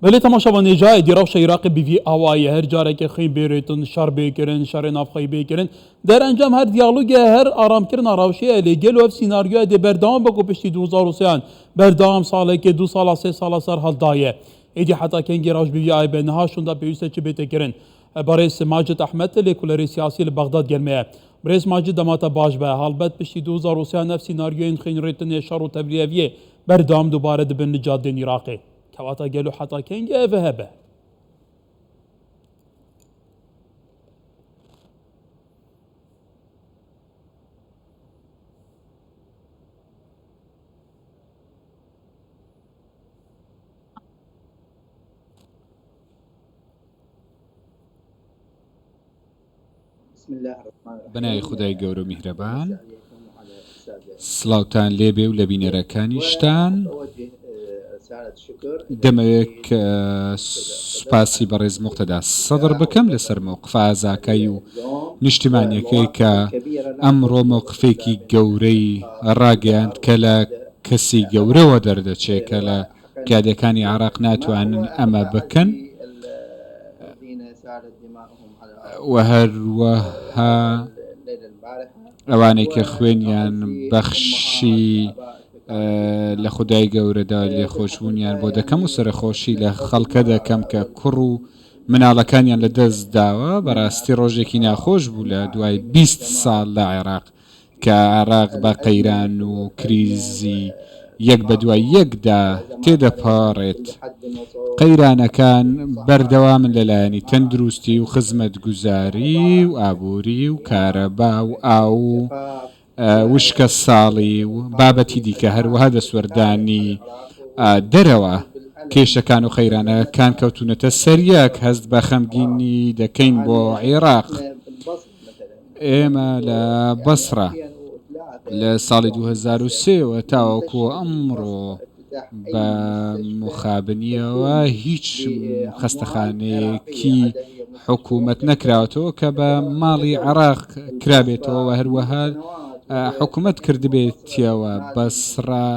Belê temaşevan hêja êdî rewşa Iraqê bi vî awayî ye. Her carekê xwîn bê rêtin, şer bê kirin, şerê navxweyî bê kirin. Derencam her diyalogê her aramkirina rewşê ye. Lê gelo ev sînaryoya dê berdewam be ku piştî 2003an berdewam salekê, du sala, sê sala ser hildaye. Êdî heta kengî rewş bi vî awayî be niha şûnda pêwîst e çi bête kirin? Birêz Macid Ehmed lêkolerê siyasî li Bexdad germe ye. Birêz Macid dema te baş be. Helbet piştî 2003an ev sînaryoyên xwînrêtinê, şer û tevlîheviyê berdewam dubare dibin li cadên Iraqê. Kewata gelo heta kengî ev hebe? بەناوی خودای گەورە و میهرەبان سڵاوتان لێبێ و لە بینەرەکانیشتان دەمەوێت کە سوپاسی بەڕێز موقتەدا سەدر بکەم لەسەر مەوقفە ئازاکەی و نیشتیمانیەکەی کە ئەمڕۆ مەوقفێکی گەورەی ڕاگەیاند کە لە کەسی گەورەوە دەردەچێت کە لە قیادەکانی عێراق ناتوانن ئەمە بکەن و هەروەها ئەوانەی کە خوێنیان بەخشی لە خودای گەورەدا لێخۆشبوونیان بۆ دەکەم و سەرەخۆشی لە خەڵکە دەکەم کە کوڕ و مناڵەکانیان لە دەست داوە بەڕاستی ڕۆژێکی ناخۆش بوو لە دوای 20 ساڵ لە عێراق کە عێراق بە قەیران و کریزی یەک بەدوای یەکدا تێدەپەڕێت، قەیرانەکان بەردەوامن لە لایەنی تەندروستی و خزمەتگوزاری و ئابووری و کارەبا و ئاو و وشکەساڵی و بابەتی دیکە، هەروەها دەستوەردانی دەرەوە، کێشەکان و قەیرانەکان کەوتوونەتە سەریەک، هەست بە خەمگینی دەکەین بۆ عێراق. ئێمە لە بەسڕە لە ساڵی 2003 وە تاوەکو ئەمڕۆ بە مخابنیەوە هیچ خەستەخانەیەکی حکوومەت نەکراوەتەوە کە بە ماڵی عێراق کرابێتەوە و هەروەها حکوومەت کردبێتیەوە بەسڕە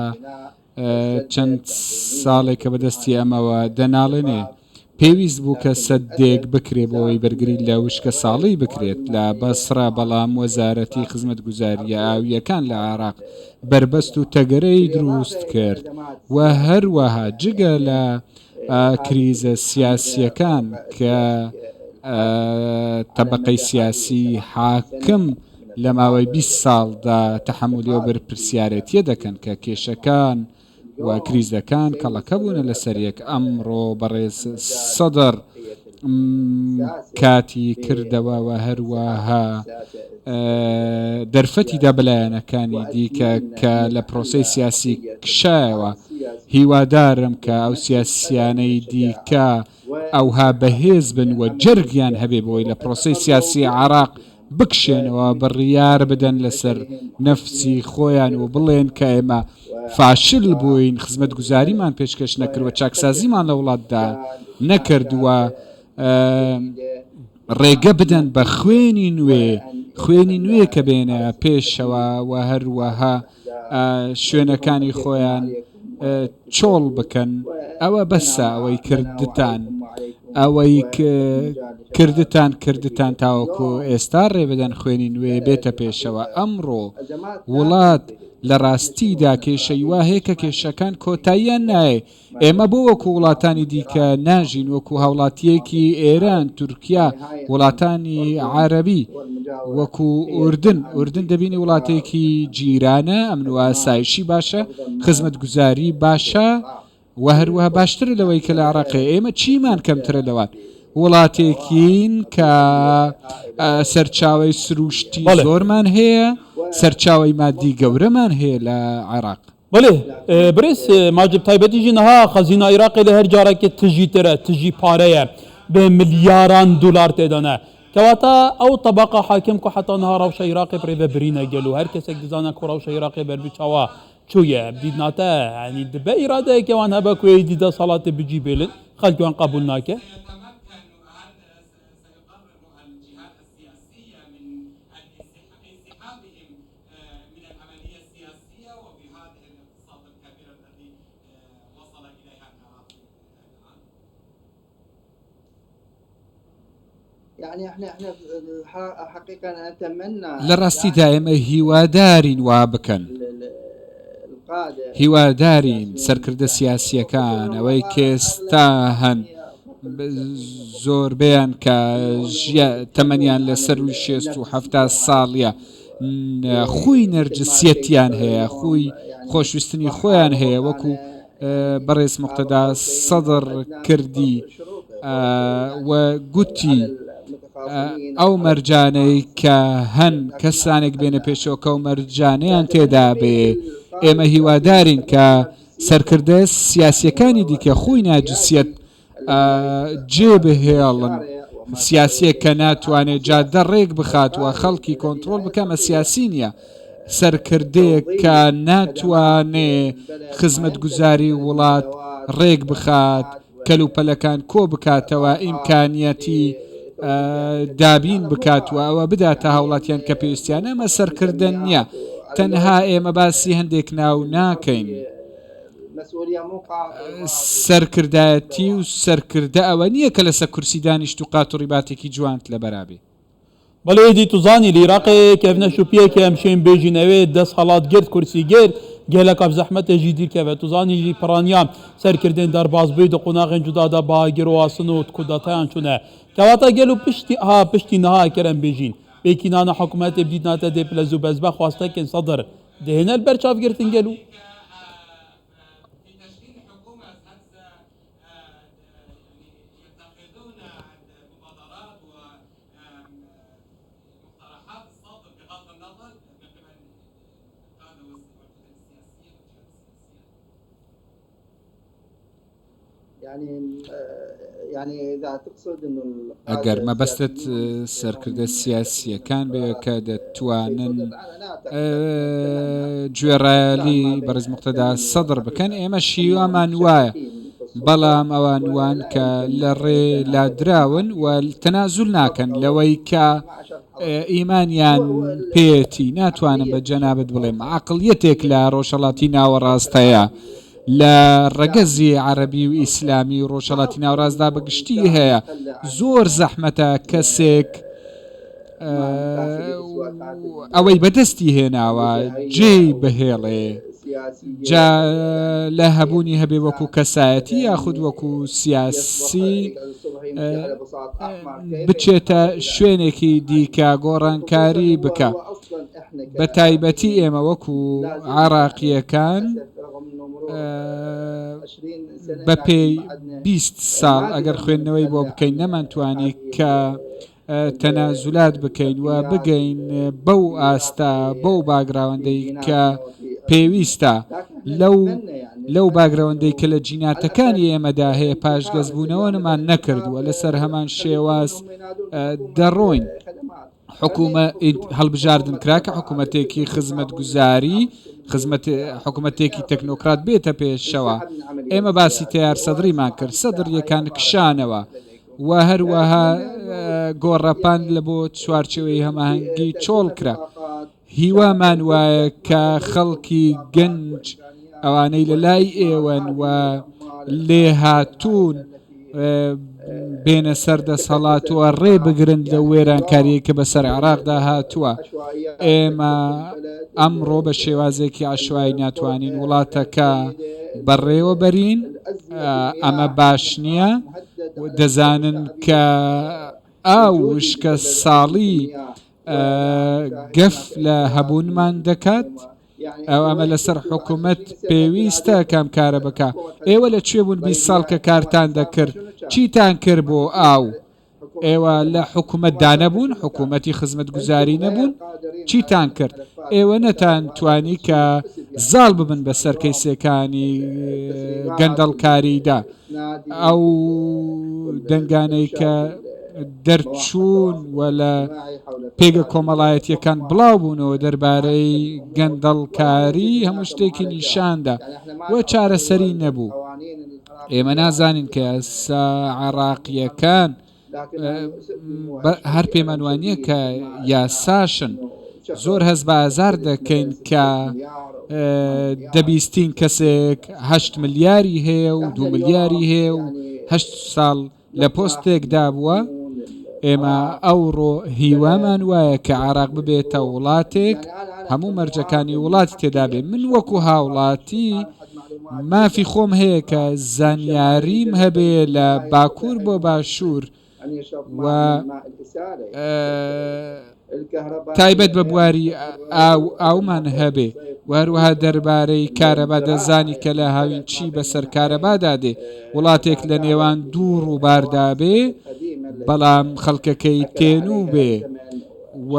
چەند ساڵێکە بەدەستی ئەمەوە دەناڵێنێ. پێویست بوو کە سەدێک بکرێ بۆ ئەوەی بەرگری لە وشکەساڵی بکرێت لە بەسڕە، بەڵام وەزارەتی خزمەتگوزارییە ئاوییەکان لە عێراق بەربەست و تەگەرەی دروست کرد و هەروەها جگە لە کریزە سیاسییەکان کە تەبەقەی سیاسی حاکم لە ماوەی 20 ساڵدا تەحەمولی ئەو بەرپرسیارێتییە دەکەن کە کێشەکان و کریزەکان کەڵەکە بوونە لەسەر یەک، ئەمڕۆ بەڕێز سەدر کاتی کردەوە و هەروەها دەرفەتی دا بە لایەنەکانی دیکە کە لە پرۆسەی سیاسی کشایەوە، هیوادارم کە ئەو سیاسیانەی دیکە ئەوها بەهێز بن و جەرگیان هەبێ بۆی لە پرۆسەی سیاسی عێراق بکشێنەوە بڕیار بدەن لەسەر نەفسی خۆیان و بڵێن کە ئێمە فاشل بووین خزمەتگوزاریمان پێشکەش نەکردوە چاکسازیمان لە وڵاتدا نەکردووە ڕێگە بدەن بە خوێنی نوێ خوێنی نوێ کە بێنە پێشەوە و هەروەها شوێنەکانی خۆیان چۆڵ بکەن ئەوە بەسە ئەوەی کردتان ئەوەی کردتان کردتان تاوەکو ئێستا ڕێ بدەن خوێنی نوێ بێتە پێشەوە ئەمڕۆ وڵات لە ڕاستیدا کێشەی وا هەیە کە کێشەکان کۆتاییان نایێ ئێمە بۆ وەکو وڵاتانی دیکە ناژین وەکو هاوڵاتیەکی ئێران، تورکیا، وڵاتانی عەرەبی وەکو ئوردن، ئوردن دەبینی وڵاتێکی جیرانە، ئەمن و ئاسایشی باشە، خزمەتگوزاری باشە و هەروەها باشترە لەوەی کە لە عێراق هەیە، ئێمە چیمان کەمترە لەوان؟ وڵاتێکین کە سەرچاوەی سروشتی زۆرمان هەیە، سەرچاوەی مادی گەورەمان هەیە لە عێراق. بەلێ برێز ماجد تایبەتی ژی نها خەزینا ئیراقێ لە هەر جارەکێ تژی ترە تژی پارەیە بە ملیاران دولار تێدانە کەواتە ئەو تەبەقە حاکم کو حتا نها ڕەوشە ئیراقێ پرێ برینە گەل و هەر کەسێک دزانە کو ڕەوشە ئیراقێ بەر بچاوە چویە دیدناتە یعنی دبە ئیرادەیەکێ وان هەبە کو ئیدی دەسەڵاتێ بجی بێلن خەلک وان قبول ناکە. لە ڕاستیدا ئێمە هیوادارین وا بکەن. هیوادارین سەرکردە سیاسییەکان ئەوەی کە ئێستا هەن زۆربەیان کە تەمەنیان لە سەرووی 60 و 70 ساڵیە خووی نەرجسیەتیان هەیە، خووی خۆشویستنی خۆیان هەیە وەکو بەڕێز موقتەدا سەدر کردی و گوتی ئەو مەرجانەی کە هەن کەسانێک بێنە پێشەوە کە ئەو مەرجانەیان تێدا بێ ئێمە هیوادارین کە سەرکردە سیاسیەکانی دیکە خووی ناجسیەت جێ بهێڵن سیاسیەک کە ناتوانێت جادە ڕێک بخات و خەڵکی کۆنترۆڵ بکە ئەمە سیاسی نییە سەرکردەیەک کە ناتوانێ خزمەتگوزاری وڵات ڕێک بخات کەلوپەلەکان کۆ بکاتەوە ئیمکانیەتی دابین بکات و ئەوە بداتە هاوڵاتیان کە پێویستیانە ئەمە سەرکردە نییە تەنها ئێمە باسی هەندێک ناو ناکەین. سەرکردایەتی و سەرکردە ئەوە نییە کە لەسەر کورسی دانیشت و قات و ڕیباتێکی جوانت لەبەرا بێ. بەڵێ ئیدی تو زانی لە ئیراقێ کەڤنە شوپیەکێ ئەم شێن بێژین ئەوێ دەس هەڵات گرت کورسی گرت گەلەکا bi zehmetê jî dîrkeve tu zanî jî piraniya serkirdên derbasbûyî di qonaxên cuda de bi agir û asin û kudetayan çûne. Kewata gel û piştî ha piştî niha eker em bêjîn pêkînana hikûmetê bi dîtina te dê bi lez û bez be xwastekên Sedr dihêne li ber çavgirtin gelo? ئەگەر مەبەستت سەرکردە سیاسییەکان بێ کە دەتوانن گوێڕایەلی بەڕێز موقتەدا سەدر بکەن، ئێمەش هیوامان وایە، بەڵام ئەوان وان کە لە ڕێ لادراون و تەنازول ناکەن لەوەی کە ئیمانیان پێیەتی. ناتوانم بە جەنابت بڵێم عەقڵیەتێک لە ڕۆژهەڵاتی ناوەڕاست هەیە لە ڕەگەزی عەرەبی و ئیسلامی و ڕۆژهەڵاتی ناوەڕاستدا بە گشتی هەیە، زۆر زەحمەتە کەسێک ئەوەی بەدەستی هێناوە جێی بهێڵێ جا لە هەبوونی هەبێ وەکو کەسایەتی یاخود وەکو سیاسی بچێتە شوێنێکی دیکە گۆڕانکاری بکە بە تایبەتی ئێمە وەکو عراقیەکان بە پێی 20 ساڵ ئەگەر خوێندنەوەی بۆ بکەین نەمانتوانی کە تەنازولات بکەین و بگەین بەو ئاستە بەو باگراوەندەی کە پێویستە لەو لەو باگرەوەندەی کە لە جیناتەکانی ئێمەدا هەیە پاشگەزبوونەوەمان نەکردووە لەسەر هەمان شێواز دەڕۆین. حکومە هەڵبژاردن کرا کە حکوومەتێکی خزمەتگوزاری خزمەت حکوومەتێکی تەکنۆکرات بێتە پێشەوە ئێمە باسی تەیار سەدریمان کرد سەدریەکان کشانەوە و هەروەها گۆڕەپان لە بۆ چوارچێوەی هەماهەنگی چۆڵ کرا. هیوامان وایە کە خەڵکی گەنج ئەوانەی لە لای ئێوەن و لێهاتوون بێنە سەر دەسەڵات و ڕێ بگرن لەو وێرانکارییەی کە بەسەر عێراقدا هاتووە. ئێمە ئەمڕۆ بە شێوازێکی عەشوایی ناتوانین وڵاتەکە بەڕێوە بەرین، ئەمە باش نییە. دەزانن کە ئاو وشکە ساڵی گەف لە هەبوونمان دەکات، ئەو ئەمە لەسەر حکومەت پێویستە کام کارە بکا. ئێوە لە کوێ بوون 20 ساڵ کە کارتان دەکرد؟ چیتان کرد بۆ ئاو؟ ئێوە لە حکومەتدا نەبوون، حکومەتی خزمەتگوزاری نەبوون، چیتان کرد؟ ئێوە نەتان توانی کە زاڵ ببن بەسەر کەیسەکانی گەندەڵکاریدا. ئەو دەنگانەی کە دەرچوون و لە پێگە کۆمەڵایەتیەکان بڵاو بوونەوە دەربارەی گەندەڵکاری هەموو شتێکی نیشاندا و چارەسەری نەبوو. ئێمە نازانین کە یاسا عێراقییەکان هەر پێمان وانییە کە یاساشن. زۆر هەست بە ئازار دەکەین کە دەبیستین کەسێک هەشت ملیاری هەیە و دوو ملیاری هەیە و هەشت ساڵ لە پۆستێکدا بووە. ئێمە ئەوڕۆ هیوامان وایە کە عێراق ببێتە وڵاتێک هەموو مەرجەکانی وڵاتی تێدا بێ. من وەکو هاوڵاتی مافی خۆم هەیە کە زانیاریم هەبێ لە باکوور بۆ باشوور و تایبەت بە بواری ئاو ئاومان هەبێ و هەروەها دەربارەی کارەبا دەزانی کە لە هاوین چی بەسەر کارەبادا دێ وڵاتێک لە نێوان دوو ڕووباردا بێ بەڵام خەڵکەکەی تێنوو بێ و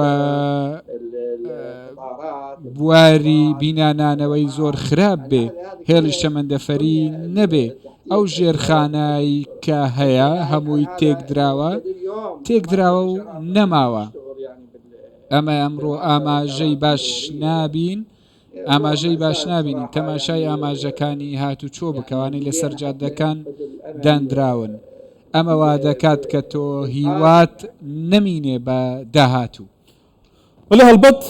بواری بینانانەوەی زۆر خراپ بێ هێڵی شەمەندەفەری نەبێ ئەو ژێرخانەی کە هەیە هەمووی تێکدراوە تێکدراوە و نەماوە ئەمە ئەمڕۆ ئاماژەی باش نابین ئاماژەی باش نابینین تەماشای ئاماژەکانی هاتوچۆ بکەوانەی لەسەر جادەکان دانراون ئەمە وا دەکات کە تۆ هیوات نەمینێ بە داهاتوو. وەلێ هەڵبەت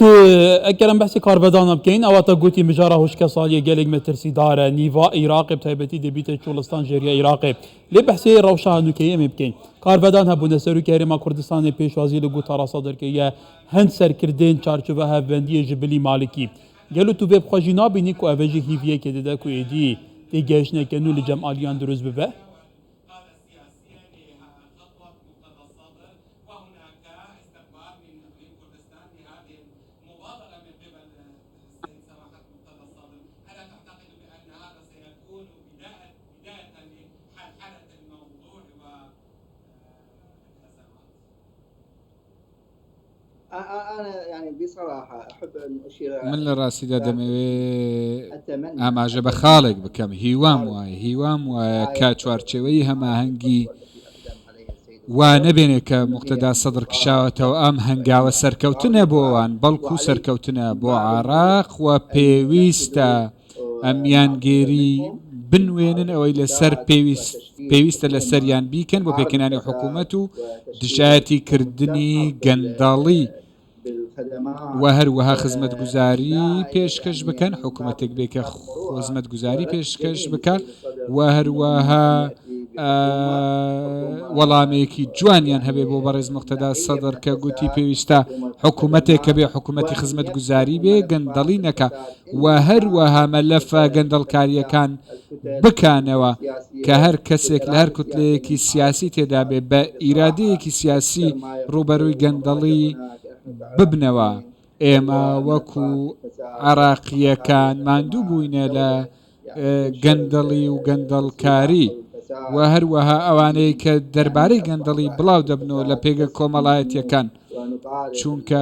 ئەگەر ئەم بەحسی کاربەدانە بکەین ئەوە تا گوتی مژارە هوشکەسالیە گەلێک مەترسیدارە نیڤا عیراقێ بەتایبەتی دەبیتە چوڵستان ژێریە عیراقێ لێ بەحسی ڕەوشە هەنووکەی ئەمێ بکەین کاربەدان هەبوونە سەرۆکی هەرێما کوردستانێ پێشوازی لە گوتارا سەدر کردیە هەند سەرکردێن چارچوڤە هەڤبەندیە ji bilî Malikî gelo tu vê bi xwe jî nabînî ku ev jî hîviyekê dide ku êdî têgihiştineke nû li cem aliyan dirust bibe? من لە ڕاستیدا دەمەوێ ئاماژە بە خاڵێک بکەم هیوام وایە هیوام وایە کە چوارچێوەی هەماهەنگی وا نەبێنێ کە موقتەدا سەدر کشاوەتەوە ئەم هەنگاوە سەرکەوتنە بۆ ئەوان بەڵکو سەرکەوتنە بۆ عێراق و پێویستە ئەمیانگێری بنوێنن ئەوەی لەسەر پێویست پێویستە لەسەریان بیکەن بۆ پێکهێنانی حکوومەت و دژایەتی کردنی گەندەڵی و هەروەها خزمەتگوزاری پێشکەش بکەن حکوومەتێک بێ کە خزمەتگوزاری پێشکەش بکە و هەروەها وەڵامێکی جوانیان هەبێ بۆ بەڕێز مقتەدا سەدر کە گوتی پێویستە حکوومەتێک کە بێ حکوومەتی خزمەتگوزاری بێ گەندەڵی نەکا و هەروەها مەلەفە گەندەڵکارییەکان بکانەوە کە هەر کەسێک لە هەر کوتلەیەکی سیاسی تێدا بێ بە ئیرادەیەکی سیاسی ڕووبەرووی گەندەڵی ببنەوە. ئێمە وەکو عێراقییەکان ماندوو بووینە لە گەندەڵی و گەندەڵکاری و هەروەها ئەوانەی کە دەربارەی گەندەڵی بڵاو دەبنەوە لە پێگە کۆمەڵایەتییەکان چونکە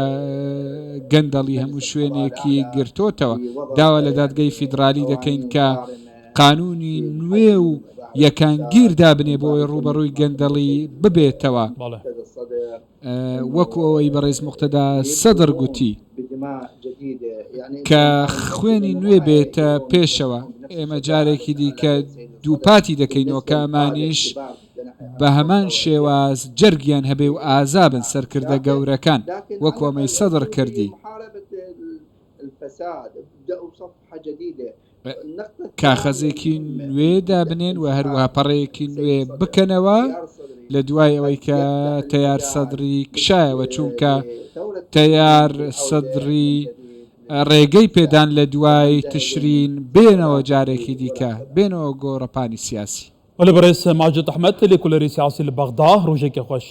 گەندەڵی هەموو شوێنێکی گرتۆتەوە داوا لە دادگەی فیدرالی دەکەین کە قانونی نوێ و یەکانگیر دابنێ بۆ ئەوەی ڕووبەڕووی گەندەڵی ببێتەوە. وەکو ئەوەی بەڕێز موقتەدا سەدر گوتی کە خوێنی نوێ بێتە پێشەوە، ئێمە جارێکی دیکە دووپاتی دەکەینەوە کە ئەمانیش بە هەمان شێواز جەرگیان هەبێ و ئازابن سەرکردە گەورەکان وەکو ئەمەی سەدر کردی. کاخەزێکی نوێ دابنێن و هەروەها پەڕەیەکی نوێ بکەنەوە لە دوای ئەوەی کە تەیار سەدری کشایەوە چونکە تەیار سەدری ڕێگەی پێدان لە دوای تشرین بێنەوە جارێکی دیکە بێنەوە گۆڕەپانی سیاسی. بەڵێ بەڕێز ماجد ئەحمەد لێکۆلەری سیاسی لە بەغدا ڕۆژێکی خۆش.